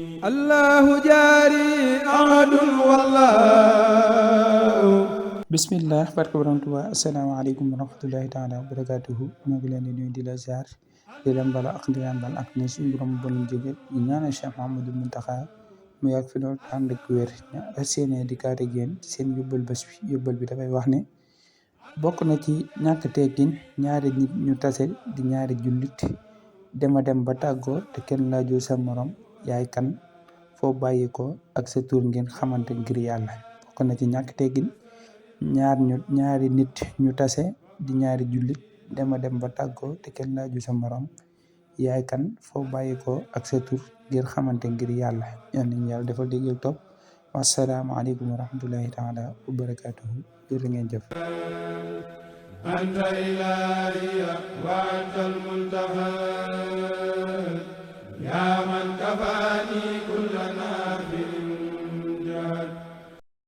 الله جاري أحد والله. bismillah barke borom Tuubaa asalaamaaleykum wa rahmatullahi taala wa barakaatuhu maa ngi leen di nuyu di la ziar di leen bala ak di leen bal ak ne suñu borom bolum jóge ñu ñaanal Cheikh Mouhamadou Mountakha mu yàgg fi loolu ànd ak wér seene di kaate génn ci seen yóbbal bés bi yóbbal bi dafay wax ne bokk na ci ñàkk teggin ñaari nit ñu tase di ñaari jullit dema dem ba tàggoo te kenn laajul sa morom yaay kan foo bàyyi ko ak sa tur ngeen xamante ngir yàlla bokk na ci ñàkk teggin ñaari nit ñu tase di ñaari jullit dema dem ba tàggoo te kenn laaju sa morom yaay kan foo bàyyi ko ak sa tur ngir xamante ngir yàlla yal nañu yàlla dafa dégg ak topp wasalaamaaleykum wa rahmatullahi taala wa barakaatuhu jërë ngeen jëf anta ilahiya wa anta almuntaha ya man kafani